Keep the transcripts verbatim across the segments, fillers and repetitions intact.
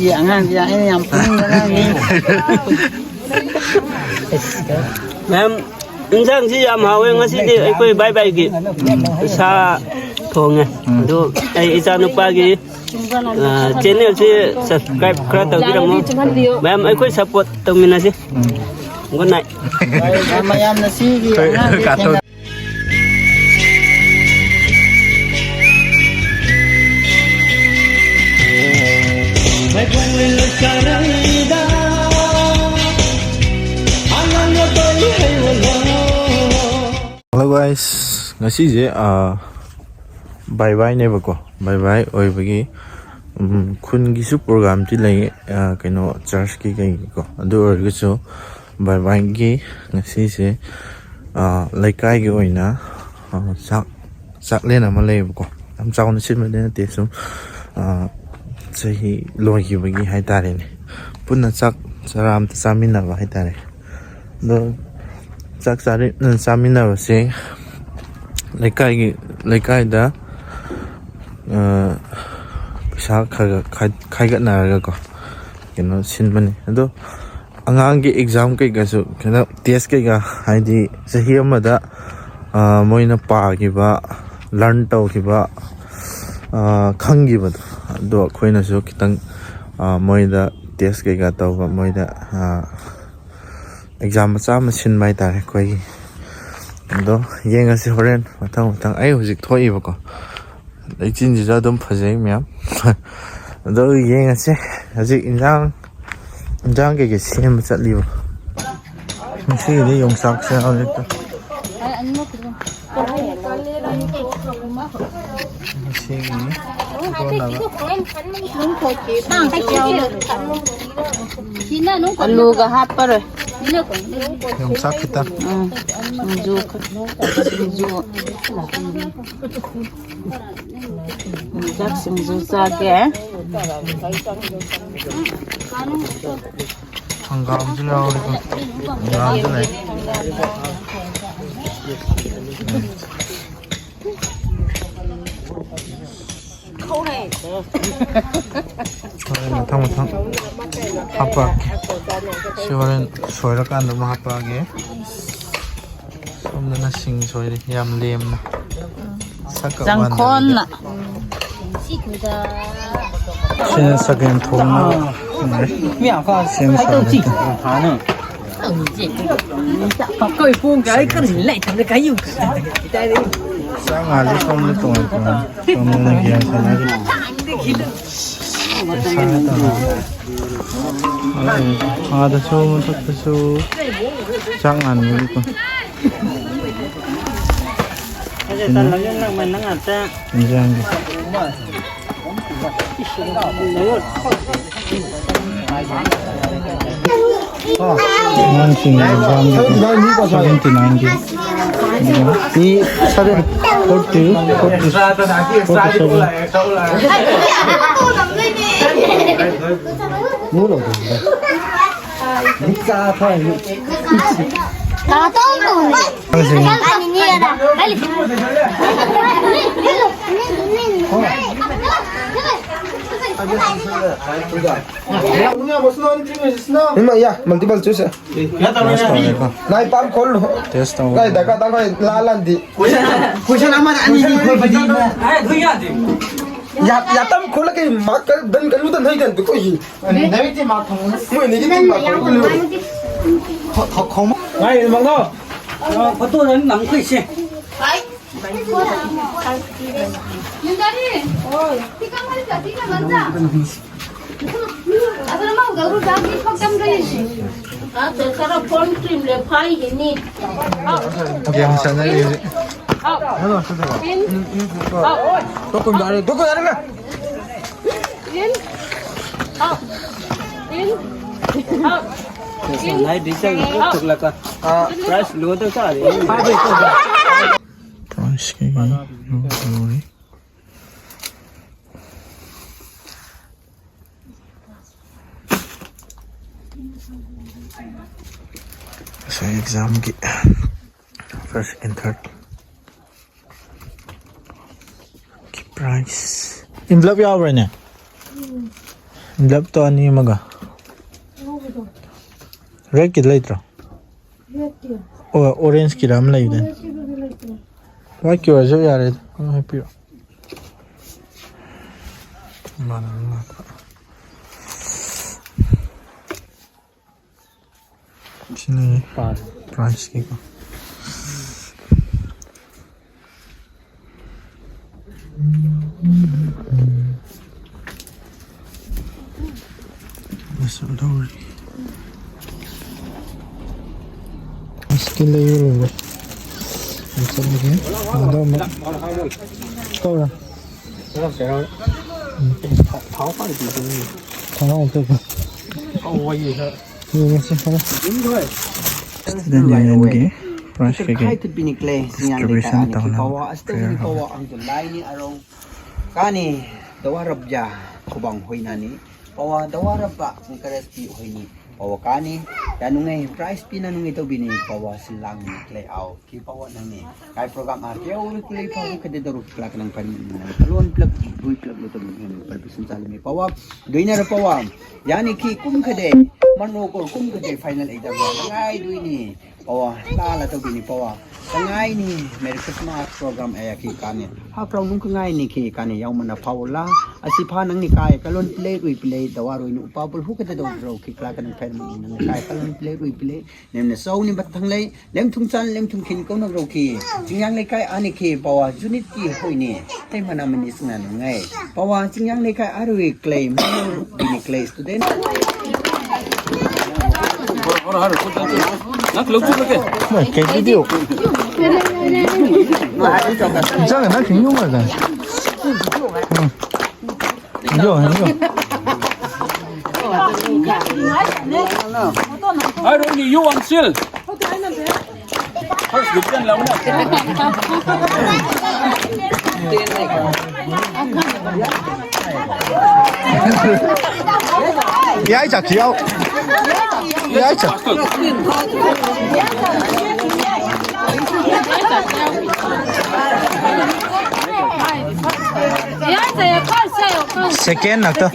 ꯑꯉꯥꯡꯁꯦ ꯑꯩꯅ ꯌꯥꯝ ꯄꯨꯛꯅꯤꯡ ꯆꯪꯉꯝꯃꯤ꯫ ꯃꯌꯥꯝ, ꯏꯟꯁꯥꯡꯁꯤ ꯌꯥꯝ ꯍꯥꯎꯋꯦ꯫ ꯉꯁꯤꯗꯤ ꯑꯩꯈꯣꯏ ꯕꯥꯏ ꯕꯥꯏꯒꯤ ꯁꯥ ꯊꯣꯡꯉꯦ꯫ ꯑꯗꯨ ꯑꯩ ꯏꯆꯥ ꯅꯨꯄꯥꯒꯤ, ꯑ, ꯆꯦꯅꯦꯜꯁꯤ ꯁꯕꯁꯀ꯭ꯔꯥꯏꯕ ꯈꯔ ꯇꯧꯕꯤꯔꯝꯃꯣ꯫ ꯃꯌꯥꯝ ꯑꯩꯈꯣꯏ ꯁꯞꯄꯣꯔꯠ ꯇꯧꯃꯤꯟꯅꯁꯤ꯫ Good night. ꯃꯌꯥꯝꯅ ꯁꯤꯒꯤ ꯑꯉꯥꯡꯁꯦ ꯀꯥꯇꯣ꯫ Hello guys, ꯉꯁꯤꯁꯦ, ꯑꯥ, ꯕꯥꯏ ꯕꯥꯏꯅꯦꯕꯀꯣ꯫ ꯕꯥꯏ ꯕꯥꯏ ꯑꯣꯏꯕꯒꯤ, ꯎꯝ, ꯈꯨꯟꯒꯤꯁꯨ ꯄ꯭ꯔꯣꯒ꯭ꯔꯥꯝꯗꯤ ꯂꯩ, ꯑꯥ, ꯀꯩꯅꯣ, ꯆꯔꯆꯀꯤ ꯀꯩꯒꯤꯀꯣ꯫ ꯑꯗꯨ ꯑꯣꯏꯔꯒꯁꯨ ꯕꯥꯏ ꯕꯥꯏꯒꯤ ꯉꯁꯤꯁꯦ, ꯑꯥ, ꯂꯩꯀꯥꯏꯒꯤ ꯑꯣꯏꯅ, ꯑꯥ, ꯆꯥꯛ, ꯆꯥꯛꯂꯦꯟ ꯑꯃ ꯂꯩꯌꯦꯕꯀꯣ꯫ ꯌꯥꯝ ꯆꯥꯎꯅ ꯁꯤꯟꯕꯗꯤ ꯅꯠꯇꯦ, ꯁꯨꯝ, ꯑꯥ, ꯆꯍꯤ ꯂꯣꯏꯈꯤꯕꯒꯤ ꯍꯥꯏꯇꯥꯔꯦꯅꯦ꯫ ꯄꯨꯟꯅ ꯆꯥꯛ ꯆꯔꯥ ꯑꯝꯇ ꯆꯥꯃꯤꯟꯅꯕ ꯍꯥꯏꯇꯥꯔꯦ꯫ ꯑꯗꯣ ꯆꯥꯛ ꯆꯥꯔꯤ-, ꯆꯥꯃꯤꯟꯅꯕꯁꯦ ꯂꯩꯀꯥꯏꯒꯤ, ꯂꯩꯀꯥꯏꯗ, ꯑ, ꯄꯩꯁꯥ ꯈꯔ ꯈꯔ ꯈꯥꯏ-, ꯈꯥꯏꯒꯠꯅꯔꯒꯀꯣ, ꯀꯩꯅꯣ ꯁꯤꯟꯕꯅꯤ꯫ ꯑꯗꯣ ꯑꯉꯥꯡꯒꯤ ꯑꯦꯛꯖꯥꯝ ꯀꯩꯀꯥꯁꯨ, ꯀꯩꯅꯣ, ꯇꯦꯁ ꯀꯩꯀꯥ, ꯍꯥꯏꯗꯤ ꯆꯍꯤ ꯑꯃꯗ, ꯑ, ꯃꯣꯏꯅ ꯄꯥꯈꯤꯕ, ꯂꯔꯟ ꯇꯧꯈꯤꯕ, ꯑ, ꯈꯪꯈꯤꯕꯗꯣ, ꯑꯗꯣ ꯑꯩꯈꯣꯏꯅꯁꯨ ꯈꯤꯇꯪ, ꯑ, ꯃꯣꯏꯗ ꯇꯦꯁ ꯀꯩꯀꯥ ꯇꯧꯕ, ꯃꯣꯏꯗ, ꯑ, ꯑꯦꯛꯖꯥꯝ ꯃꯆꯥ ꯑꯃ ꯁꯤꯟꯕ ꯍꯥꯏꯇꯥꯔꯦ ꯑꯩꯈꯣꯏꯒꯤ꯫ ꯑꯗꯣ ꯌꯦꯡꯉꯁꯤ ꯍꯣꯔꯦꯟ ꯃꯊꯪ ꯃꯊꯪ꯫ ꯑꯩ ꯍꯧꯖꯤꯛ ꯊꯣꯛꯏꯕꯀꯣ, ꯂꯩꯆꯤꯟꯁꯤꯁꯨ ꯑꯗꯨꯝ ꯐꯖꯩ ꯃꯌꯥꯝ꯫ ꯑꯗꯣ ꯌꯦꯡꯉꯁꯦ꯫ ꯍꯧꯖꯤꯛ ꯏꯟꯖꯥꯡ, ꯏꯟꯖꯥꯡ ꯀꯩꯀꯩ ꯁꯦꯝꯕ ꯆꯠꯂꯤꯕ꯫ ꯉꯁꯤꯒꯤꯗꯤ ꯌꯣꯡꯆꯥꯛꯁꯦ ꯍꯧꯖꯤꯛꯇ꯫ ꯉꯁꯤꯒꯤ ꯏꯔꯣꯟꯅꯕ꯫ ꯑꯂꯨꯒ ꯍꯥꯞꯄꯔꯣꯏ꯫ ꯌꯣꯡꯆꯥꯛ ꯈꯤꯇꯪ꯫ ꯎꯝ, ꯁꯤꯡꯖꯨ ꯈ-, ꯁꯤꯡꯖꯨ꯫ ꯌꯣꯡꯆꯥꯛ ꯁꯤꯡꯖꯨ ꯆꯥꯒꯦ꯫ ꯍꯪꯒꯥꯝꯁꯨ ꯌꯥꯎꯔꯦ꯫ ꯍꯪꯒꯥꯝꯁꯨ ꯂꯩ꯫ ꯍꯣꯔꯦꯟ ꯃꯊꯪ ꯍꯥꯞꯄꯛꯀꯦ꯫ ꯁꯤ ꯍꯣꯔꯦꯟ ꯁꯣꯏꯔꯀꯥꯟꯗ ꯑꯃꯨꯛ ꯍꯥꯞꯄꯛꯑꯒꯦ꯫ ꯁꯣꯝꯗꯅ ꯁꯤꯡ ꯁꯣꯏꯔꯤ, ꯌꯥꯝ ꯂꯦꯝꯅ꯫ ꯁꯛꯀ ꯆꯪꯈꯣꯟꯅ꯫ ꯋꯥꯟꯗꯕꯤꯗ꯫ ꯁꯤꯅ ꯆꯒꯦꯝ ꯊꯣꯡꯅ ꯁꯦꯝ ꯁꯥꯔꯦ꯫ ꯆꯥꯛ ꯉꯥꯜꯂꯤ ꯁꯣꯝꯗ ꯇꯣꯉꯥꯟ ꯇꯣꯉꯥꯟ꯫ ꯁꯣꯝꯗꯅ ꯒ꯭ꯌꯥꯟ ꯁꯥꯟꯅꯔꯤ꯫ ꯑꯥꯗꯁꯨ ꯃꯊꯛꯇꯁꯨ ꯆꯥꯛ ꯉꯥꯟꯕꯒꯤꯀꯣ꯫ ꯏꯟꯖꯥꯡꯒꯤ꯫ ꯑꯉꯥꯡꯁꯤꯡꯒꯤ ꯏꯟꯖꯥꯡꯒꯤ ꯁꯚꯦꯟꯇꯤ ꯅꯥꯏꯟꯒꯤ꯫ ꯃꯤ seven, forty, forty, forty seven. ꯏꯃꯥ, ꯌꯥ, multiple choice. ꯅꯥꯏ ꯄꯥꯝ ꯈꯣꯜꯂꯨ꯫ Test ꯇꯧ꯫ ꯅꯥꯏ ꯗꯀꯥ ꯇꯥ ꯈꯣꯏ ꯂꯥ ꯂꯥꯟꯗꯤ꯫ Question, question ꯑꯃꯗ ꯑꯅꯤ ꯑꯅꯤ ꯈꯣꯠꯄꯗꯤ꯫ ꯌꯥ, ꯌꯥ ꯇꯝ ꯈꯣꯜꯂ ꯀꯩ mark ꯀ ꯗꯟ ꯀꯩꯅꯣꯗ ꯅꯩ ꯗꯟ ꯀꯣꯏ꯫ ꯃꯣꯏ negative mark ꯐꯪꯉꯣꯏ꯫ ꯈꯣ-, ꯈꯣ-, ꯈꯣ-, ꯉꯥꯏ, ꯃꯪꯒꯣ꯫ ꯑ, photo ꯅꯪ ꯅꯪ ꯀꯨꯏꯁꯦ꯫ ꯒꯦꯝ ꯁꯥꯟꯅꯔꯤ ꯍꯧꯖꯤꯛ꯫ ꯇꯣꯛ ꯀꯨꯝ ꯌꯥꯔꯦ, ꯇꯣꯛ ꯀꯨꯝ ꯌꯥꯔꯦ꯫ ꯉꯁꯥꯏꯗꯤ ꯆꯪꯉꯤ, ꯊꯣꯛꯂꯛꯀ꯫ ꯑꯥ꯫ Price ꯂꯣꯏꯗ ꯆꯥꯔꯦ꯫ ꯄ꯭ꯔꯥꯏꯁꯀꯤ ꯂꯣꯏ꯫ ꯉꯁꯥꯏ examꯒꯤ first, second, third꯫ Price꯫ Envelope ꯌꯥꯎꯕ꯭ꯔꯥꯅꯦ? ꯕ꯭ꯂꯦꯛꯇꯣ ꯑꯅꯤ ꯑꯃꯒ꯫ ꯔꯦꯗꯀꯤꯗꯤ ꯂꯩꯇ꯭ꯔꯣ? ꯑꯣ, ꯑꯣꯔꯦꯟꯖꯀꯤꯔ ꯑꯃ ꯂꯩꯕꯗꯥꯏꯅꯦ? ꯋꯥꯏꯠꯀꯤ ꯑꯣꯏꯔꯁꯨ ꯌꯥꯔꯦꯗ, ꯑꯗꯨꯝ ꯍꯦꯛꯄꯤꯔꯣ꯫ ꯏꯃꯥꯟꯅꯕ ꯂꯥꯛꯄ꯫ ꯁꯤꯅꯤ ꯄ꯭ꯔꯥꯏꯁꯀꯤꯀꯣ꯫ ꯑꯁ, ꯂꯧꯔꯦ꯫ ꯑꯁ, ꯂꯩꯔꯨꯔꯦ꯫ ꯑꯩ ꯆꯠꯂꯒꯦ꯫ ꯑꯗꯣ ꯑꯃꯨꯛ ꯀꯧꯔꯣ꯫ ꯎꯝ꯫ ꯊꯥꯎ ꯈꯔ ꯄꯤꯕꯤꯌꯨ꯫ ꯊꯥꯎ ꯑꯝꯇ ꯄꯤ-, ꯑꯧ, ꯋꯥꯏꯌꯦ ꯈꯔ꯫ ꯌꯦꯡꯉꯁꯤ ꯈꯔ꯫ Student Unionꯒꯤ prize ꯀꯩꯀꯩ distribution ꯇꯧꯅꯕ prayer ꯍꯧꯔꯦ꯫ ꯀꯥꯅꯤ ꯗꯋꯥꯔꯕꯖꯥ ꯈꯨꯕꯥꯡ ꯍꯣꯏꯅꯥꯅꯤ꯫ ꯄꯋꯥ ꯗꯋꯥꯔꯕ ꯀꯔꯦꯁꯄꯤ ꯍꯣꯏꯅꯤ꯫ ꯄꯋꯥ ꯀꯥꯅꯤ ꯌꯥꯅꯨꯡꯉꯩ prize ꯄꯤꯅꯅꯨꯡꯉꯩ ꯇꯧꯕꯤꯅꯤ꯫ ꯄꯋꯥ ꯁꯤꯜꯂꯥꯡꯅꯤ ꯀ꯭ꯂꯦ ꯑꯥꯎ꯫ ꯀꯤ ꯄꯋꯥ ꯅꯪꯅꯤ꯫ ꯀꯥꯏ program ꯑꯥ ꯀꯦ ꯑꯣꯔ ꯀꯨꯂꯩ ꯐꯥꯎ ꯀꯗꯦ ꯗꯧꯔꯨ ꯀ꯭ꯂꯥꯛ ꯅꯪ ꯄꯔꯤ ꯅꯪ ꯀꯂꯣꯟ ꯄ꯭ꯂꯛ ꯕꯨꯏ ꯄ꯭ꯂꯛ ꯂꯣ ꯇꯧꯕꯤꯅꯤ꯫ ꯄꯔꯄꯤꯁꯟ ꯆꯥꯂꯃꯤ ꯄꯋꯥ꯫ ꯗꯣꯏꯅꯔ ꯄꯋꯥ꯫ ꯌꯥꯅꯤ ꯀꯤ ꯀꯨꯝ ꯈꯗꯦ꯫ ꯃꯅꯣ ꯀꯣꯔ ꯀꯨꯝ ꯈꯗꯦ final exam ꯌꯥ꯫ ꯉꯥꯏ ꯗꯨꯏꯅꯤ꯫ ꯄꯋꯥ꯫ ꯂꯥ ꯂꯥ ꯇꯧꯕꯤꯅꯤ ꯄꯋꯥ꯫ ꯉꯥꯏꯅꯤ꯫ Merry Christmas program ꯑꯌꯥ ꯀꯤ ꯀꯥꯅꯤ꯫ ꯍꯥ ꯄ꯭ꯔꯥꯎ ꯅꯨꯡ ꯉꯥꯏꯅꯤ ꯀꯤ ꯀꯥꯅꯤ ꯌꯥꯎ ꯃꯅ ꯐꯥꯎ ꯂꯥ꯫ ꯑꯁꯤ ꯐꯥ ꯅꯪꯅꯤ ꯀꯥꯏ ꯀꯂꯣꯟ ꯄ꯭ꯂꯦ ꯔꯨꯏ ꯄ꯭ꯂꯦ ꯗꯋꯥ ꯔꯣꯏꯅꯨ ꯎꯄꯥ ꯕꯨꯜ ꯍꯨ ꯀꯗꯦ ꯗꯧ ꯔꯣ ꯀꯤ ꯀ꯭ꯂꯥꯛ ꯅꯪ ꯐꯦꯟ ꯅꯪ ꯀꯥꯏ ꯀꯂꯣꯟ ꯄ꯭ꯂꯦ ꯔꯨꯏ ꯄ꯭ꯂꯦ꯫ ꯅꯦꯝꯅ ꯆꯥꯎꯅꯤ ꯕꯊꯪ ꯂꯩ꯫ ꯂꯦꯝꯊꯨꯡ ꯆꯥꯟ ꯂꯦꯝꯊꯨꯡ ꯈꯤꯟ ꯀꯧꯅ ꯔꯧꯈꯤ꯫ ꯆꯤꯡꯌꯥꯡ ꯂꯩꯀꯥꯏ ꯑꯅꯤꯈꯤ ꯄꯋꯥ ꯖꯨꯅꯤꯠꯀꯤ ꯍꯣꯏꯅꯤ꯫ ꯍꯩ ꯃꯅꯥ ꯃꯅꯤ ꯁꯤꯡꯅ ꯅꯨꯡꯉꯥꯏ꯫ ꯄꯋꯥ ꯆꯤꯡꯌꯥꯡ ꯂꯩꯀꯥꯏ ꯑꯔꯨꯏ ꯀ꯭ꯂꯦ ꯃꯅꯤꯄꯨꯔ ꯕꯤꯅꯤ ꯀ꯭ꯂꯦ student꯫ ꯅꯪ ꯂꯧꯊꯣꯛꯂꯒꯦ꯫ ꯃꯣꯏ ꯀꯩ video? ꯏꯆꯥꯒ ꯅꯪ ꯁꯤ ꯌꯨꯝ ꯍꯥꯏꯗ꯫ ꯎꯝ꯫ Enjoy, enjoy. Hi, Rohini, you on still? First, good friend, Lamuna. Yai chak yau. Yai chak. Second ꯅꯥꯛꯇ꯫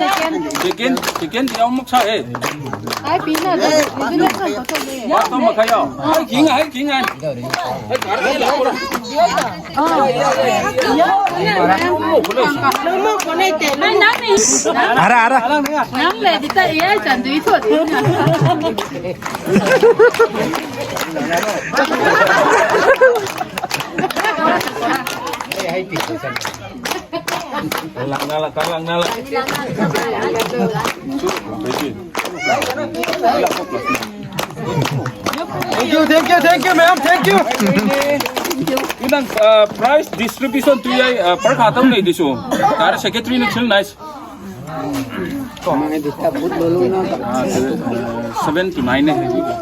Second, second ꯌꯥꯎꯃꯛ ꯁꯥꯏ꯫ ꯃꯥ ꯇꯣ ꯃꯈꯥ ꯌꯥꯎ꯫ ꯍꯥꯏ ꯈꯤꯡ ꯉꯥꯏ, ꯍꯥꯏ ꯈꯤꯡ ꯉꯥꯏ꯫ ꯑꯔꯥ, ꯑꯔꯥ꯫ ꯅꯪ ꯂꯩꯗꯤ ꯇ ꯑꯦ ꯆꯟꯗꯣꯏ ꯊꯣꯛ꯫ Thank you, thank you, thank you, ma'am, thank you. Inang, uh, prize distribution tu yai, uh, per khatam nei disu. Tar secretary ni chil nice. Seven to nine hai.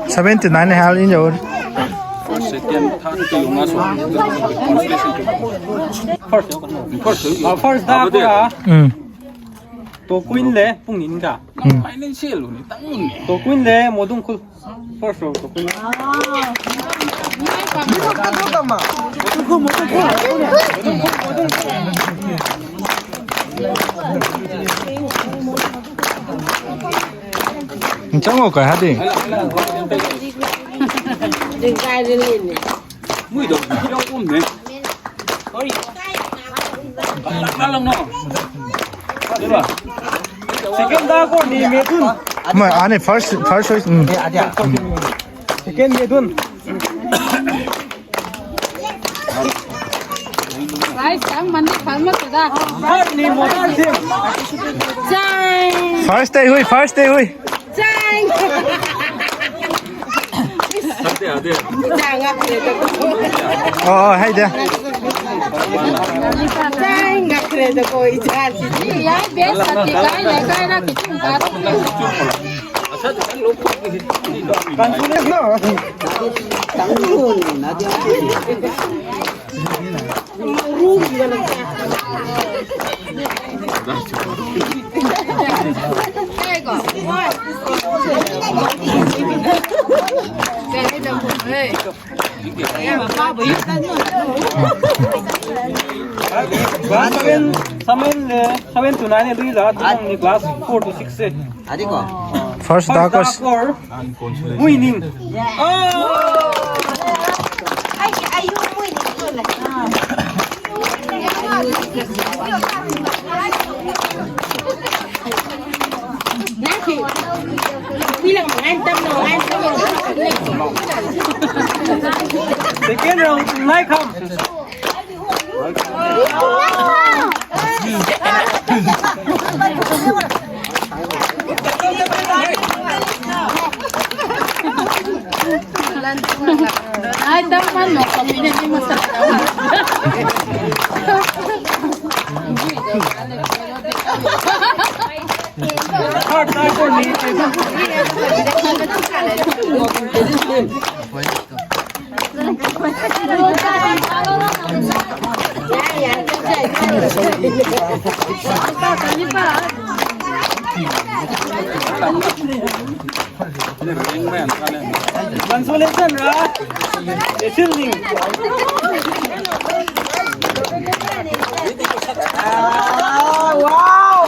Seven to nine hai, all in all. First, second, third to yung aso. First, first, uh, first da ko ha. Mm. To kuin le pung in ka. Mm. Financial ni tang ni. To kuin le modung kul. First row to kuin. Chang o ka hadi. Mui do, yau um ne. Alang no. Diba? Second da ko ni me dun. Ma, ane first, first choice. Mm. Second me dun. Guys, ang mandi palma sada. Ni mo dun. Jai. First day hui, first day hui. Chang. Ate, ate. Chang, ngakre to. Oh, oh, hai dia. Chang, ngakre to ko ichar. Yai best ati kai le kai ra kichung ka. Confidence no. Tang lu ni, na dia. Samuel le seven to nine lui la, tu ni class four to six se. Adi ko. First First Dark Horse. Dark Horse. Muining. Ai, ai, yu mui ni tu le. Second round, nai kham. Ai, tama no, kami na di masakit. Consolation ra. Ethel Ning. Ah, wow.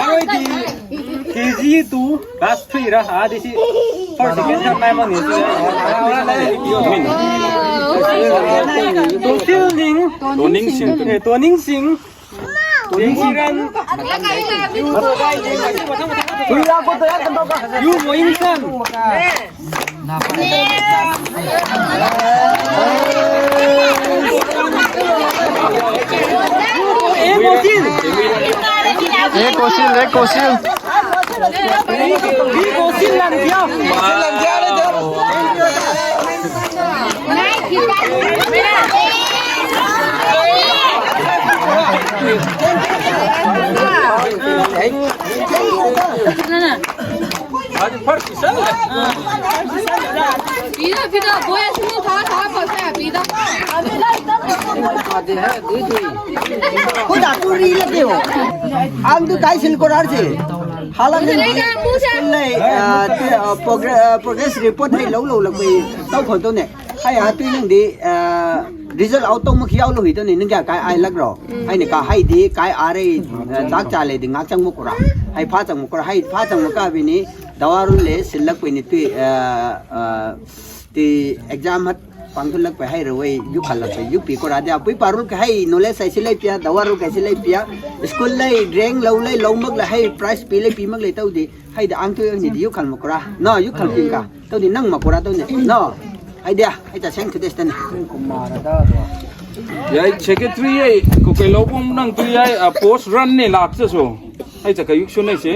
Aroi di K G to class three ra, adi si first, second, third nai mani. Tosil Ning, Toning Sing, eh, Toning Sing. Toning Sing. Yu Moing San. Eko Sil. Eko Sil, Eko Sil. Eko Sil Lamjia. ꯄꯤꯗ, ꯄꯤꯗ, ꯕꯣꯏ ꯑꯁꯤꯅ ꯊꯥ, ꯊꯥ ꯄꯩꯁꯥ ꯄꯤꯗ꯫ ꯈꯨꯗ ꯇꯨꯔꯤ ꯂꯒꯦ ꯍꯣ꯫ ꯑꯪ two ꯇꯥꯏ ꯁꯤꯜ ꯀꯣꯔꯥꯔ ꯁꯦ꯫ ꯍꯥꯂꯥ ꯁ꯭ꯀꯨꯜ ꯂꯩ, ꯑ, ꯇꯦ, ꯑ, ꯄ꯭ꯔꯣꯒ꯭ꯔꯦ-, ꯑ, ꯄ꯭ꯔꯣꯒ꯭ꯔꯦꯁ ꯔꯤꯄꯣꯔꯠ ꯍꯩ ꯂꯧ ꯂꯧ ꯂꯒꯦ ꯇꯧ ꯈꯣꯠꯇꯧꯅꯦ꯫ ꯍꯩ ꯑꯇꯨꯏ ꯅꯪꯗꯤ, ꯑ, ꯔꯤꯖꯜ ꯑꯥꯎꯠ ꯇꯧ ꯃꯈꯤ ꯌꯥꯎ ꯂꯧ ꯍꯤꯗꯅꯤ ꯅꯪ ꯀꯌꯥ ꯀꯥꯏ ꯑꯥꯏ ꯂꯒ꯭ꯔꯣ? ꯎꯝ꯫ ꯍꯩꯅ ꯀꯥ ꯍꯩꯗꯤ ꯀꯥꯏ ꯑꯥꯔꯦ, ꯑ, ꯗꯥꯛ ꯆꯥ ꯂꯩꯗꯤ ꯉꯥꯛ ꯆꯪꯕ ꯀꯣꯔꯥ꯫ ꯍꯩ ꯐꯥ ꯆꯪꯕ ꯀꯣꯔꯥ, ꯍꯩ ꯐꯥ ꯆꯪꯕ ꯀꯥꯕꯤꯅꯤ꯫ ꯗꯋꯥꯔꯨꯜ ꯂꯦ ꯁꯤꯜꯂꯛꯄꯩꯅꯤ ꯇꯨꯏ, ꯑ, ꯑ, ꯇꯤ ꯑꯦꯛꯖꯥꯝ ꯍꯠ ꯄꯥꯡꯊꯣꯛꯂꯛꯄ ꯍꯩꯔ ꯋꯦ ꯌꯨ ꯈꯜꯂꯛꯄ ꯌꯨ ꯄꯤ ꯀꯣꯔꯥꯗꯤ ꯑꯄꯨꯏ ꯄꯥꯔꯨꯜ ꯀ ꯍꯩ ꯅꯣꯂꯦꯖ ꯍꯩꯁꯤ ꯂꯩ ꯄꯤꯌꯥ ꯗꯋꯥꯔꯨꯜ ꯀ ꯍꯩꯁꯤ ꯂꯩ ꯄꯤꯌꯥ ꯁ꯭ꯀꯨꯜ ꯂꯩ ꯔꯦꯡ ꯂꯧ ꯂꯩ ꯂꯧꯃꯛ ꯂꯩ ꯍꯩ ꯄ꯭ꯔꯥꯏꯖ ꯄꯤ ꯂꯩ ꯄꯤꯃꯛ ꯂꯩ ꯇꯧꯗꯤ ꯍꯩꯗ ꯑꯥꯡꯊꯣꯏ ꯑꯣꯏꯅꯤꯗꯤ ꯌꯨ ꯈꯜ ꯃꯀꯣꯔꯥ ꯅꯣ ꯌꯨ ꯈꯜ ꯄꯤꯡꯀ ꯇꯧꯗꯤ ꯅꯪ ꯃꯀꯣꯔꯥ ꯇꯧꯅꯤ ꯅꯣ ꯍꯩꯗꯤ ꯍꯩꯇ ꯁꯦꯡ ꯊꯨꯗꯦꯁꯇꯅꯤ ꯌꯥꯏ ꯁꯦꯀ꯭ꯔꯦꯇꯔꯤ ꯌꯥꯏ ꯀꯣꯀꯩ ꯂꯧꯕꯝ ꯅꯪ ꯇꯨ ꯌꯥꯏ ꯄꯣꯁ ꯔꯟ ꯅꯦ ꯂꯥꯛꯆꯁꯨ ꯍꯩ ꯆꯀ ꯌꯨꯛꯁꯨ ꯅꯩꯁꯦ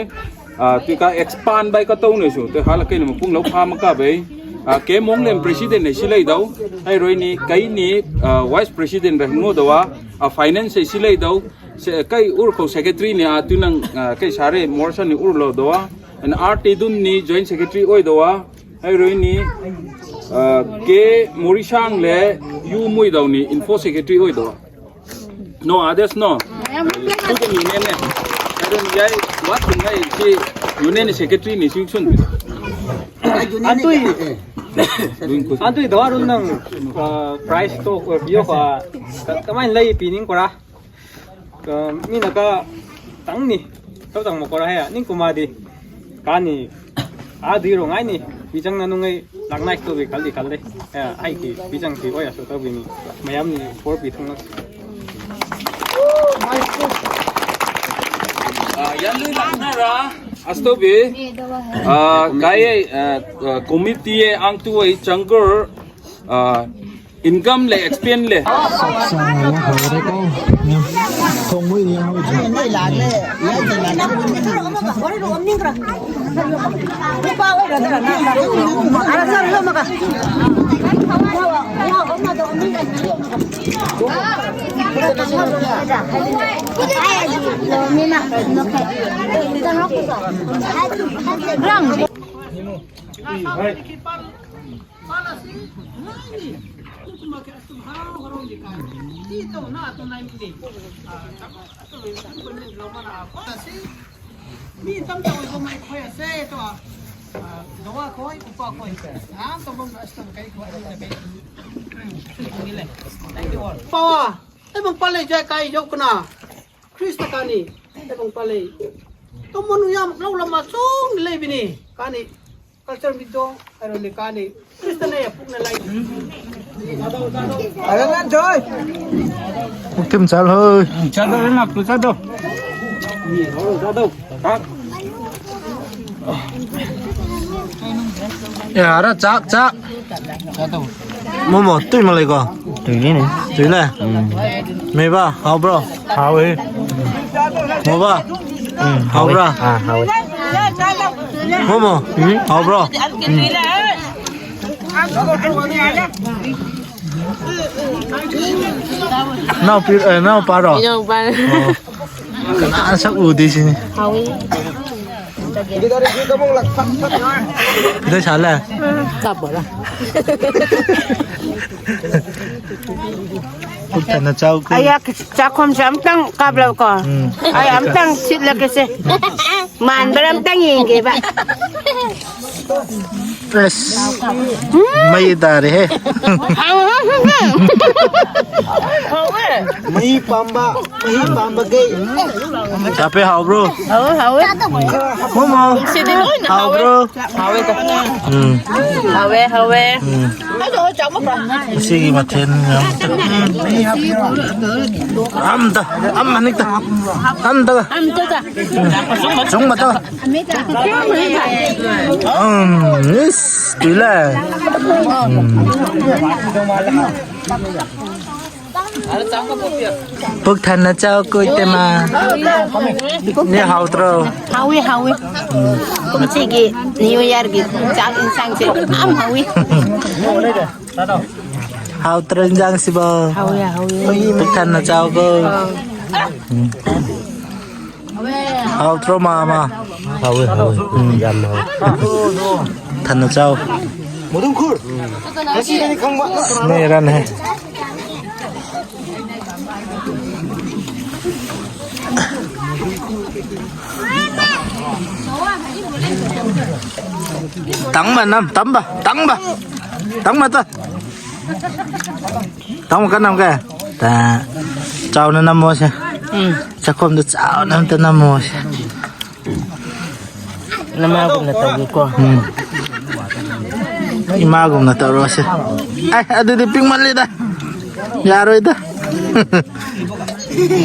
ꯇꯨꯏꯀ ꯑꯦꯛꯁꯄꯥꯟ ꯕꯥꯏ ꯀ ꯇꯧꯅꯩꯁꯨ ꯇꯨ ꯍꯥꯂ ꯀꯩꯅ ꯃꯄꯨꯡ ꯂꯧ ꯐꯥ ꯃꯀꯥꯕꯩ ꯀꯦ ꯃꯣꯡꯂꯦꯝ ꯄ꯭ꯔꯦꯁꯤꯗꯦꯟ ꯁꯤ ꯂꯩꯗꯧ ꯍꯩꯔꯣꯏꯅꯤ ꯀꯩꯅꯤ ꯋꯥꯏꯁ ꯄ꯭ꯔꯦꯁꯤꯗꯦꯟ ꯍꯤꯡꯉꯨꯗꯧ ꯐꯥꯏꯅꯥꯟꯁ ꯁꯤ ꯂꯩꯗꯧ ꯀꯩ ꯎꯔꯈꯧ ꯁꯦꯀ꯭ꯔꯦꯇꯔꯤꯅꯤ ꯇꯨ ꯅꯪ ꯀꯩ ꯁꯥꯔꯦ ꯃꯣꯔꯁꯟꯅꯤ ꯎꯔꯂꯣꯗꯧ ꯑꯦꯟ ꯑꯥꯔ ꯇꯦꯗꯨꯝꯅꯤ ꯖꯣꯏꯟ ꯁꯦꯀ꯭ꯔꯦꯇꯔꯤ ꯑꯣꯏꯗꯧ ꯍꯩꯔꯣꯏꯅꯤ ꯀꯦ ꯃꯣꯔꯤꯁꯥꯡꯂꯦ ꯌꯨ ꯃꯣꯏꯗꯧꯅꯤ ꯏꯟꯐꯣ ꯁꯦꯀ꯭ꯔꯦꯇꯔꯤ ꯑꯣꯏꯗꯧ No others, no. Student union ne. Student yai, what thing hai si union secretary ni si sun. Antui, antui dawa run nang price to ko biyo ka kamai lai pining kora. Mina ka tang ni, kau tang mo kora hai ning kuma di. Kani, a dui ro ngai ni, bijang na nungai lang nai to bi kal di kal de. Ai ki bijang ki oya so to bi ni. Mayam ni four bi thung. Yan lui lang na ra. Asto bi. Kai committee ang tu ai changor. Income le, expense le. ꯆꯥꯛ ꯆꯥꯅꯕ ꯍꯧꯔꯦꯀꯣ꯫ ꯊꯣꯡꯕ ꯑꯣꯏꯅ ꯌꯥꯎꯍꯧꯗ꯭ꯔꯦ꯫ Mi tam tau ko mai khoi ase to, ah, dowa khoi, upa khoi. Nam to bom ras tam kai khoi na kai. Thank you all. Pawa, e bang pale jai kai jok na. Krista kani, e bang pale. To monu yam lau lama chung le bini. Kani, culture mi do, aro le kani. Krista na ya puk na lai. Ayo ngan joy. Puktim chal hoi. Chado na tu chado. Chado. Ya, ara chak, chak. Momo, tui malai ko. Tui ne. Tui le. Mei ba, hao bro. Hao e. Mo ba. Hao bro. Ah, hao e. Momo, hao bro. Nau pi, eh, nau pa ro. Nau pa. Oh. Kana sa u di sini. Hao e. Dai sala. Kap bola. Puk than na chao ko. Aya, chakhom sa amtang kap lo ko. Hmm. Ay, amtang sit la kese. Man bar amtang yenge ba. Yes. Mai da re he. Hao, hao, hao, hao. Hao e. Mai pamba, mai pamba gei. Tape hao bro. Hao, hao e. Momo. Sini lo na hao e. Bro. Hao e ta. Hmm. Hao e, hao e. Hmm. Sigi mathen. Am ta, am manik ta. Am ta. Am ta ta. Chung ma ta. Um, yes, tila. Puk than na chao ko ite ma. Ni hao tro. Hao e, hao e. Kumsi ki New Year ki chak insang se. Am hao e. Hao tro insang si ba. Hao e, hao e. Puk than na chao ko. ꯍꯥꯎꯇ꯭ꯔꯣ, ꯃꯥꯃ? ꯍꯥꯎꯋꯦ, ꯍꯥꯎꯋꯦ꯫ ꯎꯝ꯫ ꯌꯥꯝ ꯍꯥꯎꯋꯦ꯫ ꯊꯟꯅ ꯆꯥꯎ꯫ ꯃꯗꯨꯝꯈꯨꯜ꯫ ꯉꯁꯤꯗꯅꯤ ꯈꯪꯕ꯫ ꯅꯣꯏ run ꯍꯦ꯫ ꯇꯪꯕ ꯅꯝ, ꯇꯝꯕ, ꯇꯪꯕ꯫ ꯇꯪꯕ ꯇ꯫ ꯇꯪꯕ ꯀꯟꯅ ꯅꯝꯒꯦ꯫ ꯇ-, ꯆꯥꯎꯅ ꯅꯝꯃꯣꯁꯦ꯫ ꯎꯝ꯫ ꯆꯥꯛꯈꯣꯝꯗꯣ ꯆꯥꯎꯅ ꯑꯝꯇ ꯅꯝꯃꯣꯁꯦ꯫ ꯅꯃꯥꯒꯨꯝꯅ ꯇꯧꯒꯦꯀꯣ꯫ ꯎꯝ꯫ ꯏꯃꯥꯒꯨꯝꯅ ꯇꯧꯔꯣꯁꯦ꯫ ꯑꯦ, ꯑꯗꯨꯗꯤ ꯄꯤꯛꯃꯜꯂꯤꯗ꯫ ꯌꯥꯔꯣꯏꯗ꯫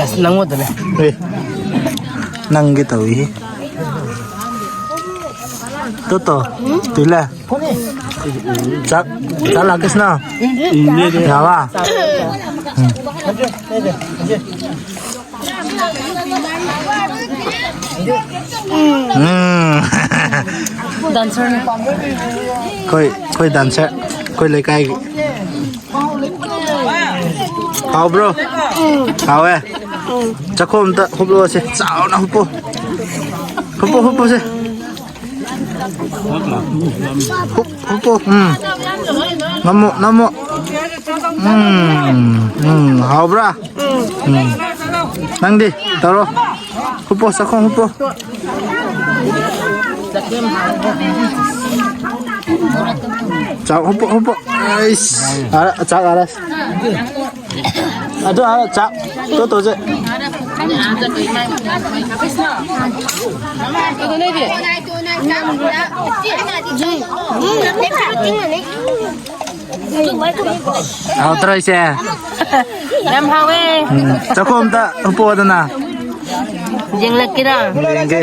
ꯑꯁ, ꯅꯪꯉꯣꯟꯗꯅꯦ꯫ ꯑꯦ, ꯅꯪꯒꯤ ꯇꯧꯏ꯫ ꯇꯣꯇꯣ, ꯇꯨꯏꯂꯦ꯫ ꯆꯥꯛ, ꯆꯥꯛ ꯂꯥꯛꯀꯦꯁꯤꯅ? ꯌꯥꯕ? ꯎꯝ꯫ ꯎꯝ꯫ ꯗꯥꯟꯁꯔꯅꯦ꯫ ꯑꯩꯈꯣꯏ, ꯑꯩꯈꯣꯏ ꯗꯥꯟꯁꯔ, ꯑꯩꯈꯣꯏ ꯂꯩꯀꯥꯏꯒꯤ꯫ ꯍꯥꯎꯕ꯭ꯔꯣ? ꯍꯥꯎꯋꯦ? ꯆꯥꯛꯈꯣꯝ ꯑꯝꯇ ꯍꯨꯞꯂꯣꯁꯦ, ꯆꯥꯎꯅ ꯍꯨꯞꯄꯣ꯫ ꯍꯨꯞꯄꯣ, ꯍꯨꯞꯄꯣꯁꯦ꯫ ꯍꯨꯞ, ꯍꯨꯞꯄꯣ, ꯎꯝ꯫ ꯅꯝꯃꯣ, ꯅꯝꯃꯣ꯫ ꯎꯝ, ꯎꯝ, ꯍꯥꯎꯕ꯭ꯔꯥ? ꯎꯝ꯫ ꯅꯪꯗꯤ ꯇꯧꯔꯣ꯫ ꯍꯨꯞꯄꯣ, ꯆꯥꯛꯈꯣꯝ ꯍꯨꯞꯄꯣ꯫ ꯆꯥꯛ ꯍꯨꯞꯄꯣ, ꯍꯨꯞꯄꯣ꯫ ꯑꯩꯁ, ꯑꯥꯔ-, ꯆꯥꯛ ꯑꯥꯔ-꯫ ꯑꯗꯨ ꯑꯥꯔ-, ꯆꯥꯛ꯫ ꯇꯣ, ꯇꯣꯁꯦ꯫ ꯍꯥꯎꯇ꯭ꯔꯣ ꯏꯆꯦ? ꯌꯥꯝ ꯍꯥꯎꯋꯦ꯫ ꯎꯝ, ꯆꯥꯛꯈꯣꯝ ꯑꯝꯇ ꯍꯨꯞꯄꯛꯑꯣꯗꯅ꯫ ꯌꯦꯡꯂꯛꯀꯦꯔꯥ? ꯌꯦꯡꯒꯦ꯫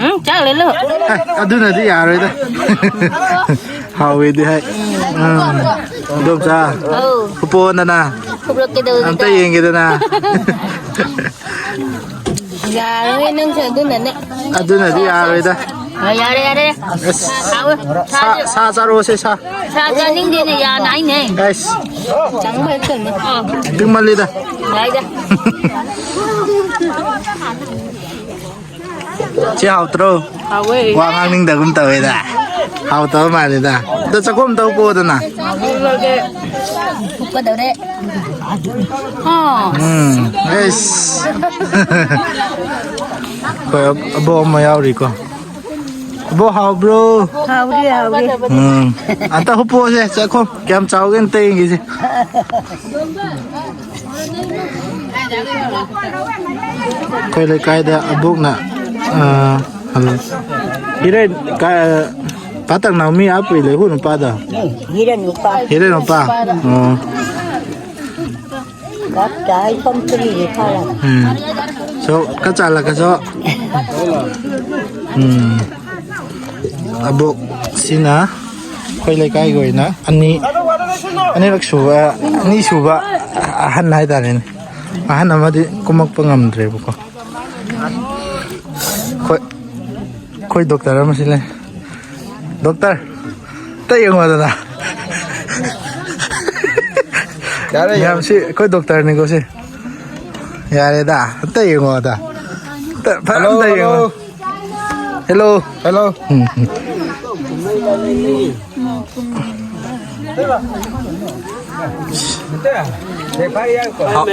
ꯎꯝ, ꯆꯥꯛ ꯂꯩꯂꯣ꯫ ꯑꯦ, ꯑꯗꯨꯅꯗꯤ ꯌꯥꯔꯣꯏꯗ꯫ ꯍꯥꯎꯋꯦꯗꯤ ꯍꯥꯏ꯫ ꯎꯝ, ꯏꯗꯣꯝꯆꯥ, ꯑꯧ꯫ ꯍꯨꯞꯄꯛꯑꯣꯗꯅ꯫ ꯍꯨꯞꯂꯛꯀꯦ ꯇꯧꯕꯁꯤꯗ꯫ ꯑꯝꯇ ꯌꯦꯡꯒꯦꯗꯅ꯫ ꯌꯥꯔꯣꯏ ꯅꯪꯁꯨ ꯑꯗꯨꯅꯅꯦ꯫ ꯑꯗꯨꯅꯗꯤ ꯌꯥꯔꯣꯏꯗ꯫ ꯑ, ꯌꯥꯔꯦ, ꯌꯥꯔꯦ꯫ ꯑꯁ, ꯍꯥꯎꯋꯦ꯫ ꯁꯥ, ꯁꯥꯁꯦ꯫ ꯁꯥ ꯆꯥꯔꯣꯁꯦ, ꯁꯥ꯫ ꯁꯥ ꯆꯥꯅꯤꯡꯗꯦꯅꯦ, ꯌꯥ ꯅꯥꯏꯅꯦ꯫ ꯑꯩꯁ, ꯆꯪꯕ ꯍꯦꯛ ꯆꯪꯉꯦ꯫ ꯑ, ꯄꯤꯛꯃꯜꯂꯤꯗ꯫ ꯌꯥꯏꯗ꯫ ꯆꯦ, ꯍꯥꯎꯇ꯭ꯔꯣ? ꯍꯥꯎꯋꯦ꯫ ꯋꯥ ꯉꯥꯡꯅꯤꯡꯗꯒꯨꯝ ꯇꯧꯋꯦꯗ꯫ ꯍꯥꯎꯇꯕ ꯃꯥꯜꯂꯦꯗ꯫ ꯑꯗꯣ ꯆꯥꯛꯈꯣꯝ ꯑꯝꯇ ꯍꯨꯞꯄꯛꯑꯣꯗꯅ꯫ ꯍꯨꯞꯀꯗꯧꯔꯦ꯫ ꯑ꯫ ꯎꯝ, ꯑꯩꯁ꯫ ꯑꯩꯈꯣꯏ ꯑꯕꯣꯛ ꯑꯃ ꯌꯥꯎꯔꯤꯀꯣ꯫ ꯑꯕꯣꯛ, ꯍꯥꯎꯕ꯭ꯔꯣ? ꯍꯥꯎꯔꯤ, ꯍꯥꯎꯔꯤ꯫ ꯎꯝ꯫ ꯑꯝꯇ ꯍꯨꯞꯄꯣꯁꯦ, ꯆꯥꯛꯈꯣꯝ ꯀꯌꯥꯝ ꯆꯥꯎꯒꯦ ꯑꯝꯇ ꯌꯦꯡꯒꯦꯁꯦ꯫ ꯑꯩꯈꯣꯏ ꯂꯩꯀꯥꯏꯗ ꯑꯕꯣꯛꯅ, ꯑ, ꯍꯜꯂꯣ꯫ ꯍꯤꯔꯦꯟ ꯀ-, ꯄꯥꯇꯛ ꯅꯥꯎꯃꯤ ꯑꯥ ꯄꯨꯏ ꯂꯩꯍꯨ ꯅꯨꯄꯥꯗꯣ꯫ ꯍꯤꯔꯦꯟ ꯅꯨꯄꯥ꯫ ꯍꯤꯔꯦꯟ ꯅꯨꯄꯥ꯫ ꯑꯣ꯫ ꯎꯝ꯫ So, ꯀꯆꯥꯂ ꯀꯆꯣ꯫ ꯎꯝ꯫ ꯑꯕꯣꯛꯁꯤꯅ ꯑꯩꯈꯣꯏ ꯂꯩꯀꯥꯏꯒꯤ ꯑꯣꯏꯅ ꯑꯅꯤ, ꯑꯅꯤꯔꯛ ꯁꯨꯕ, ꯑꯅꯤ ꯁꯨꯕ ꯑꯍꯟ ꯍꯥꯏꯇꯥꯔꯦꯅꯦ꯫ ꯑꯍꯟ ꯑꯃꯗꯤ ꯀꯨꯝꯃꯛꯄ ꯉꯝꯗ꯭ꯔꯦꯕꯀꯣ꯫ ꯑꯩꯈꯣꯏ, ꯑꯩꯈꯣꯏ ꯗꯣꯛꯇꯔ ꯑꯃꯁꯨ ꯂꯩ꯫ ꯗꯣꯛꯇꯔ, ꯑꯝꯇ ꯌꯦꯡꯉꯣꯗꯅ꯫ ꯌꯥꯔꯦ, ꯌꯥꯔꯦ꯫ ꯃꯌꯥꯝꯁꯤ ꯑꯩꯈꯣꯏ ꯗꯣꯛꯇꯔꯅꯤꯀꯣ ꯁꯤ꯫ ꯌꯥꯔꯦꯗ, ꯑꯝꯇ ꯌꯦꯡꯉꯣꯗ꯫ ꯑꯝꯇ, ꯐꯖꯅ ꯍꯜꯂꯣ, ꯑꯝꯇ ꯌꯦꯡꯉꯣ꯫ ꯍꯜꯂꯣ꯫ ꯍꯦꯜꯂꯣ꯫ ꯍꯦꯜꯂꯣ꯫ ꯎꯝ, ꯎꯝ꯫ ꯍꯥꯎ-,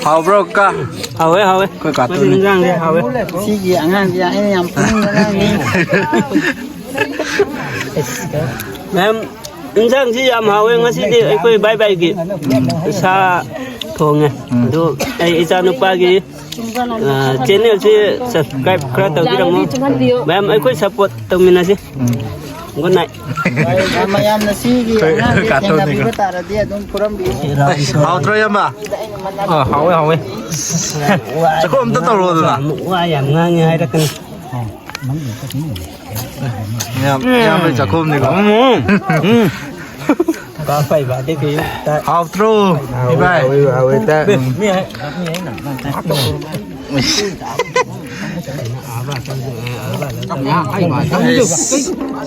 ꯍꯥꯎꯕ꯭ꯔꯣ, ꯀꯀꯥ? ꯍꯥꯎꯋꯦ, ꯍꯥꯎꯋꯦ꯫ ꯑꯩꯈꯣꯏ ꯀꯥꯇꯨꯅꯤ꯫ ꯃꯁꯤ ꯏꯟꯖꯥꯡꯁꯦ ꯍꯥꯎꯋꯦ꯫ ꯁꯤꯒꯤ ꯑꯉꯥꯡꯁꯦ ꯑꯩꯅ ꯌꯥꯝ ꯐꯨꯅꯤꯡꯕ ꯑꯉꯥꯡꯅꯤ꯫ ꯃꯌꯥꯝ, ꯏꯟꯖꯥꯡꯁꯤ ꯌꯥꯝ ꯍꯥꯎꯋꯦ꯫ ꯉꯁꯤꯗꯤ ꯑꯩꯈꯣꯏ ꯕꯥꯏ ꯕꯥꯏꯒꯤ ꯁꯥ ꯊꯣꯡꯉꯦ꯫ ꯎꯝ꯫ ꯑꯗꯨ ꯑꯩ ꯏꯆꯥꯅꯨꯄꯥꯒꯤ, ꯑ, ꯆꯦꯅꯦꯜꯁꯤ subscribe ꯈꯔ ꯇꯧꯕꯤꯔꯝꯃꯨ꯫ ꯃꯌꯥꯝ ꯑꯩꯈꯣꯏ support ꯇꯧꯃꯤꯟꯅꯁꯤ꯫ ꯎꯝ꯫ Good night꯫ ꯃꯌꯥꯝꯅ ꯁꯤꯒꯤ ꯑꯩꯈꯣꯏ ꯑꯉꯥꯡꯁꯦ ꯀꯥꯇꯨꯅꯤꯀꯣ꯫ ꯊꯦꯡꯅꯕꯤꯕ ꯇꯥꯔꯗꯤ ꯑꯗꯨꯝ ꯐꯨꯔꯝꯕꯤꯌꯨ꯫ ꯑꯁ, ꯍꯥꯎꯇ꯭ꯔꯣ, ꯏꯌꯥꯝꯕ? ꯑꯥ, ꯍꯥꯎꯋꯦ, ꯍꯥꯎꯋꯦ꯫ ꯆꯥꯛꯈꯨꯝ ꯑꯝꯇ ꯇꯧꯔꯛꯑꯣꯗꯅ꯫ ꯋꯥ ꯌꯥꯝ ꯉꯥꯡꯉꯦ ꯍꯥꯏꯔꯛꯀꯅꯤ꯫ ꯌꯥꯝ, ꯌꯥꯝꯕꯩ ꯆꯥꯛꯈꯨꯝꯅꯤꯀꯣ꯫ ꯎꯝ, ꯎꯝ꯫ ꯀꯥ ꯐꯩꯕ ꯑꯗꯩ ꯀꯩ ꯇ-, ꯍꯥꯎꯇ꯭ꯔꯣ, ꯍꯥꯎꯋꯦ, ꯏꯕꯥꯏ? ꯍꯥꯎꯋꯦ, ꯍꯥꯎꯋꯦ, ꯇ-, ꯃꯤ ꯍꯥꯏ-, ꯃꯤ ꯍꯥꯏꯅ ꯏꯁ꯫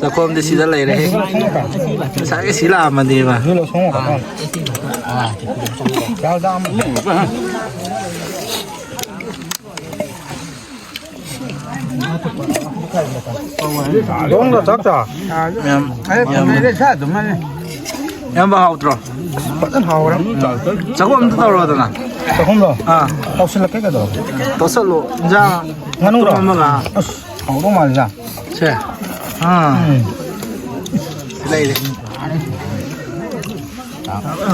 ꯆꯥꯛꯈꯣꯝꯗꯤ ꯁꯤꯗ ꯂꯩꯔꯦ꯫ ꯉꯁꯥꯏꯒꯤ ꯁꯤ ꯂꯥꯛꯑꯝꯃꯗꯤꯕ꯫ ꯗꯣꯡꯒ ꯆꯥꯛ ꯆꯥ꯫ ꯌꯥꯝ, ꯌꯥꯝ꯫ ꯏꯌꯥꯝꯕ ꯍꯥꯎꯇ꯭ꯔꯣ? ꯑꯁ, ꯐꯖꯅ ꯍꯥꯎꯔꯦ꯫ ꯆꯥꯛꯈꯣꯝ ꯑꯝꯇ ꯇꯧꯔꯣꯗꯅ꯫ ꯆꯥꯛꯈꯣꯝꯗꯣ? ꯑꯥ꯫ ꯇꯧꯁꯤꯜꯂꯛꯀꯦ ꯀꯩꯗꯧꯔꯒꯦ? ꯇꯧꯁꯜꯂꯣ꯫ ꯏꯟꯖꯥꯡ ꯉꯥꯅꯨꯔꯣ? ꯑꯃꯒ꯫ ꯑꯁ, ꯍꯥꯎꯗꯧ ꯃꯥꯜꯂꯤꯗ꯫ ꯁꯦ꯫ ꯑꯥ꯫ ꯎꯝ꯫ ꯂꯩꯔꯦ꯫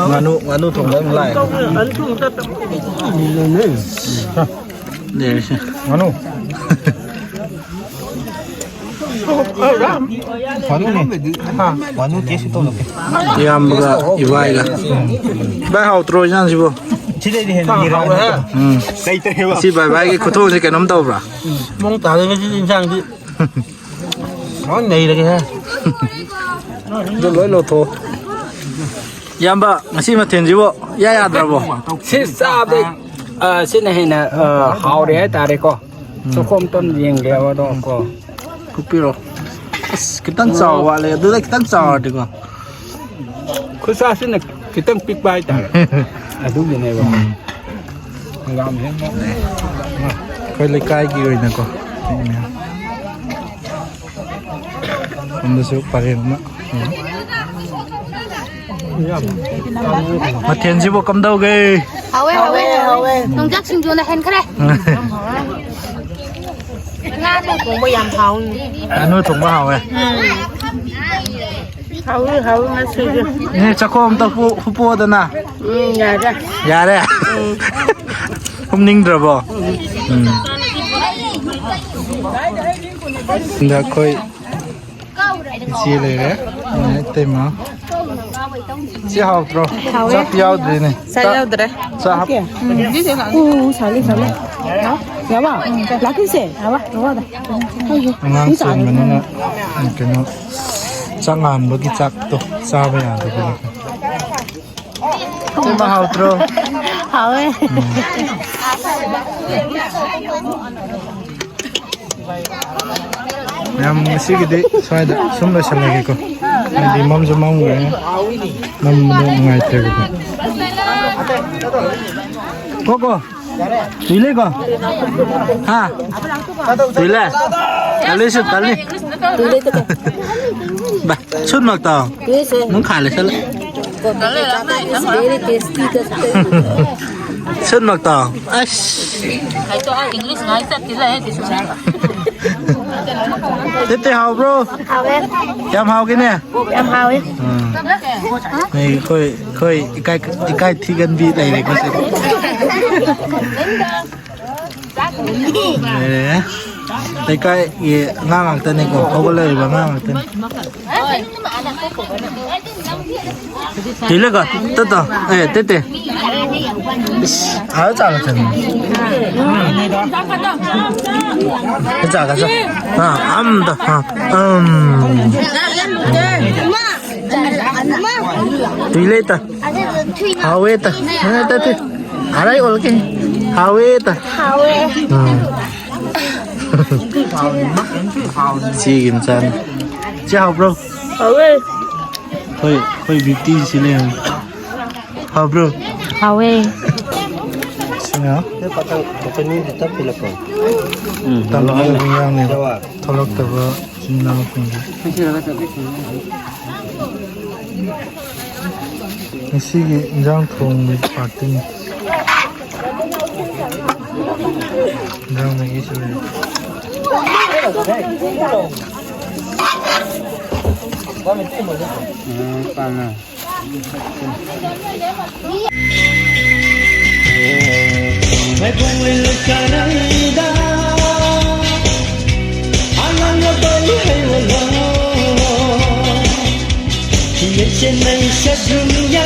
ꯉꯥꯅꯨ, ꯉꯥꯅꯨ ꯊꯣꯡꯕ ꯑꯃ ꯂꯥꯛꯑꯦ꯫ ꯂꯩꯔꯦ ꯁꯦ꯫ ꯉꯥꯅꯨ꯫ ꯉꯥꯅꯨꯅꯦ꯫ ꯍꯥ? ꯉꯥꯅꯨ ꯇꯦꯁ ꯇꯧꯔꯛꯀꯦ꯫ ꯏꯌꯥꯝꯕꯒ ꯏꯕꯥꯏꯒ꯫ ꯚꯥꯏ, ꯍꯥꯎꯇ꯭ꯔꯣ ꯏꯟꯖꯥꯡꯁꯤꯕꯨ? ꯁꯤꯗꯩꯗꯤ ꯍꯦꯟꯅ ꯂꯤꯔꯦ꯫ ꯎꯝ꯫ ꯂꯩꯇ꯭ꯔꯦꯕ꯫ ꯁꯤ ꯚꯥꯏ, ꯚꯥꯏꯒꯤ ꯈꯨꯊꯣꯡꯁꯦ ꯀꯩꯅꯣꯝ ꯇꯧꯕ꯭ꯔꯥ? ꯃꯑꯣꯡ ꯇꯥꯗꯦ ꯉꯁꯤꯗꯤ ꯏꯟꯖꯥꯡꯗꯤ꯫ ꯂꯣꯏ ꯅꯩꯔꯒꯦꯍꯦ꯫ ꯑꯗꯨ ꯂꯣꯏ ꯂꯧꯊꯣꯛꯑꯣ꯫ ꯏꯌꯥꯝꯕ, ꯉꯁꯤ ꯃꯊꯦꯜꯁꯤꯕꯨ ꯏꯌꯥ ꯌꯥꯗ꯭ꯔꯕꯣ? ꯁꯤ ꯆꯥꯕꯗꯩ, ꯑ, ꯁꯤꯅ ꯍꯦꯟꯅ, ꯑ, ꯍꯥꯎꯔꯦ ꯍꯥꯏꯇꯥꯔꯦꯀꯣ꯫ ꯎꯝ꯫ ꯆꯥꯛꯈꯣꯝ ꯑꯝꯇꯪ ꯌꯦꯡꯒꯦꯕ ꯑꯗꯣ ꯀꯣ꯫ ꯐꯨꯠꯄꯤꯔꯣ꯫ ꯑꯁ, ꯈꯤꯇꯪ ꯆꯥꯎꯕ ꯋꯥꯠꯂꯦ꯫ ꯑꯗꯨꯗ ꯈꯤꯇꯪ ꯆꯥꯎꯔꯗꯤꯀꯣ꯫ ꯈꯨꯠꯁꯥꯁꯤꯅ ꯈꯤꯇꯪ ꯄꯤꯛꯄ ꯍꯥꯏꯇꯥꯔꯦ꯫ ꯑꯗꯨꯒꯤꯅꯦꯕ꯫ ꯎꯝ꯫ ꯍꯪꯒꯥꯝ ꯍꯦꯛ ꯑꯩꯈꯣꯏ ꯂꯩꯀꯥꯏꯒꯤ ꯑꯣꯏꯅꯀꯣ꯫ ꯁꯣꯝꯗꯁꯨ ꯄꯔꯦꯡ ꯑꯃ꯫ ꯃꯊꯦꯜꯁꯤꯕꯨ ꯀꯝꯗꯧꯒꯦ? ꯍꯥꯎꯋꯦ, ꯍꯥꯎꯋꯦ, ꯍꯥꯎꯋꯦ꯫ ꯌꯣꯡꯆꯥꯛ ꯁꯤꯡꯖꯨꯅ ꯍꯦꯟꯈ꯭ꯔꯦ꯫ ꯉꯥ ꯊꯣꯡꯕ ꯌꯥꯝ ꯍꯥꯎꯅꯤ꯫ ꯉꯥꯅꯨ ꯊꯣꯡꯕ ꯍꯥꯎꯋꯦ꯫ ꯎꯝ꯫ ꯍꯥꯎꯋꯤ, ꯍꯥꯎꯋꯤ ꯉꯁꯤꯗꯤ꯫ ꯏꯅꯦ, ꯆꯥꯛꯈꯣꯝ ꯑꯝꯇ ꯍꯨꯞꯄꯣ-, ꯍꯨꯞꯄꯣꯗꯅ꯫ ꯎꯝ, ꯌꯥꯔꯦ꯫ ꯌꯥꯔꯦ? ꯎꯝ꯫ ꯍꯨꯝꯅꯤꯡꯗ꯭ꯔꯕꯣ? ꯎꯝ꯫ ꯁꯤꯗ ꯑꯩꯈꯣꯏ ꯏꯆꯦ ꯂꯩꯔꯦ꯫ ꯏꯇꯩꯃ꯫ ꯁꯤ ꯍꯥꯎꯇ꯭ꯔꯣ? ꯍꯥꯎꯋꯦ꯫ ꯆꯥꯛ ꯌꯥꯎꯗ꯭ꯔꯤꯅꯦ꯫ ꯆꯥꯛ ꯌꯥꯎꯗ꯭ꯔꯦ꯫ ꯆꯥꯛ ꯍꯥꯞ- ꯎꯝ꯫ ꯎ, ꯁꯥꯂꯦ, ꯁꯥꯂꯦ꯫ ꯌꯥꯕ? ꯂꯥꯛꯈꯤꯁꯦ꯫ ꯌꯥꯕ? ꯌꯥꯕ? ꯑꯉꯥꯡ ꯆꯦꯟꯕꯅꯤꯅ, ꯀꯩꯅꯣ, ꯆꯥꯛ ꯉꯥꯟꯕꯒꯤ ꯆꯥꯛꯇꯣ ꯆꯥꯕ ꯌꯥꯗꯕꯒꯤ꯫ ꯏꯇꯩꯃ, ꯍꯥꯎꯇ꯭ꯔꯣ? ꯍꯥꯎꯋꯦ꯫ ꯎꯝ꯫ ꯃꯌꯥꯝ, ꯉꯁꯤꯒꯤꯗꯤ ꯁ꯭ꯋꯥꯏꯗ ꯁꯨꯝ ꯂꯣꯏꯁꯤꯜꯂꯒꯦꯀꯣ꯫ ꯍꯥꯏꯗꯤ ꯃꯝꯁꯨ ꯃꯝꯈ꯭ꯔꯦ, ꯅꯝꯕꯗꯣ ꯅꯨꯡꯉꯥꯏꯇ꯭ꯔꯦꯕꯀꯣ꯫ ꯀꯣ ꯀꯣ, ꯇꯨꯏꯂꯦꯀꯣ? ꯍꯥ? ꯇꯨꯏꯂꯦ? ꯇꯜꯂꯤꯁꯨ ꯇꯜꯂꯤ꯫ ꯕꯥ, ꯁꯨꯠ ꯃꯛꯇꯣ? ꯅꯪ ꯈꯥꯂꯦ ꯆꯠꯂꯦ꯫ ꯁꯨꯠ ꯃꯛꯇꯣ? ꯑꯁ꯫ ꯇꯦꯇꯦ, ꯍꯥꯎꯕ꯭ꯔꯣ? ꯍꯥꯎꯋꯦ꯫ ꯌꯥꯝ ꯍꯥꯎꯒꯦꯅꯦ? ꯌꯥꯝ ꯍꯥꯎꯋꯦ꯫ ꯎꯝ꯫ ꯑꯩꯈꯣꯏ, ꯑꯩꯈꯣꯏ ꯏꯀꯥꯏ, ꯏꯀꯥꯏ ꯊꯤꯒꯟꯕꯤ ꯂꯩꯔꯦꯀꯣ ꯁꯤꯗ꯫ ꯂꯩꯔꯦ꯫ ꯂꯩꯀꯥꯏꯒꯤ ꯑꯉꯥꯡ ꯉꯥꯛꯇꯅꯤꯀꯣ, ꯍꯧꯒꯠꯂꯛꯏꯕ ꯑꯉꯥꯡ ꯉꯥꯛꯇꯅꯤ꯫ ꯇꯤꯂꯒ ꯇꯠꯇꯣ꯫ ꯑꯦ, ꯇꯦꯇꯦ꯫ ꯏꯁ, ꯑꯥ, ꯆꯥꯒ ꯆꯪꯉꯤ꯫ ꯎꯝ꯫ ꯆꯥꯒ ꯆꯪ꯫ ꯑꯥ, ꯑꯝꯗ꯫ ꯑꯥ, ꯎꯝ꯫ ꯇꯨꯏꯂꯦꯇ꯫ ꯍꯥꯎꯋꯦꯇ꯫ ꯑꯦ, ꯇꯦꯇꯦ꯫ ꯍꯔꯥꯏ ꯑꯣꯜꯀꯦ꯫ ꯍꯥꯎꯋꯦꯇ꯫ ꯍꯥꯎꯋꯦ꯫ ꯎꯝ꯫ ꯆꯦꯒꯤ ꯃꯆꯥꯅꯤ꯫ ꯆꯦ ꯍꯥꯎꯕ꯭ꯔꯣ? ꯍꯥꯎꯋꯦ꯫ ꯑꯩꯈꯣꯏ, ꯑꯩꯈꯣꯏ ꯕ꯭ꯌꯨꯇꯤꯁꯤ ꯂꯩꯔꯝꯃꯤ꯫ ꯍꯥꯎꯕ꯭ꯔꯣ? ꯍꯥꯎꯋꯦ꯫ ꯁꯤꯅ ꯎꯝ, ꯇꯝꯕ ꯍꯥꯎꯋꯦ꯫ ꯌꯥꯎꯅꯦꯕ꯫ ꯊꯣꯛꯂꯛꯇꯕ ꯏꯆꯤꯟ ꯏꯅꯥꯎꯁꯤꯡꯒꯤ꯫ ꯉꯁꯤꯒꯤ ꯏꯟꯖꯥꯡ ꯊꯣꯡꯕꯒꯤ ꯄꯥꯔꯇꯤꯅꯤ꯫ ꯏꯟꯖꯥꯡ ꯃꯍꯤꯁꯨ ꯂꯩ꯫ ꯎꯝ, ꯄꯥꯝꯃꯦ꯫ ꯃꯥꯏꯕꯣꯡꯂꯣꯏ ꯂꯩꯀꯥꯏꯗ ꯑꯉꯥꯡ ꯑꯄꯧ ꯍꯩ ꯋꯥꯂꯣ ꯃꯦꯆꯦꯟꯅꯩ ꯁꯛ ꯌꯨꯝꯌꯥ